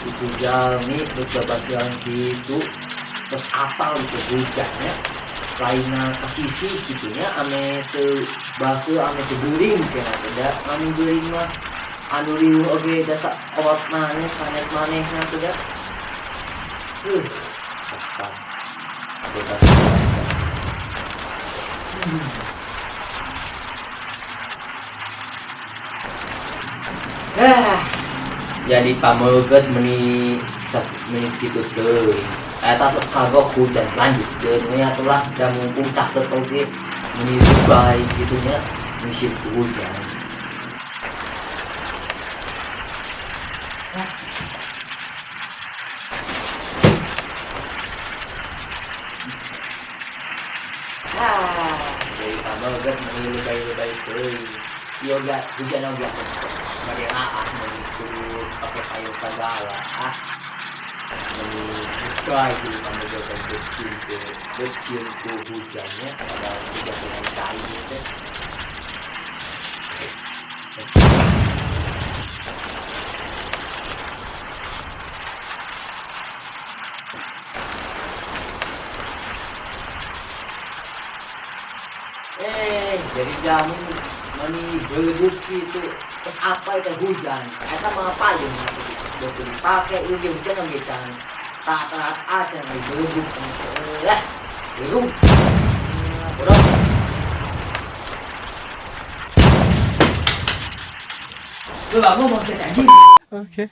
Itu jalmi geus babasian kitu, terus apal gitu hujannya lainna kasisi kitu nya, ame teu baseuh, ame teu geuring cenah teh. Da anu geuring mah anu riuh oge da sakolot maneh sanes manehna teh da. Tetap bebas. Ah, jadi pameget meni meni kitu teuing eta tuh, kagok hujan, lanjutkeun we atuh lah, da mumpung caket oge meni lebay kitu nya musim hujan. Ah, jadi pameget meni lebay-lebay teuing. Yoga hujan oge bade laah, meni kudu pake payung sagala. Ah, meni lebay jadi pameget teh, becieun ku hujannya, padahal hujan dengan cai teh. Eh, jadi jamu meni beleguk gitu, terus apa itu hujan eta mah payung atuh dipake ieu ge hujan oge can tak telat aja nih beleguk lah, beleguk bodoh. Lu bangun mau anjing. Oke.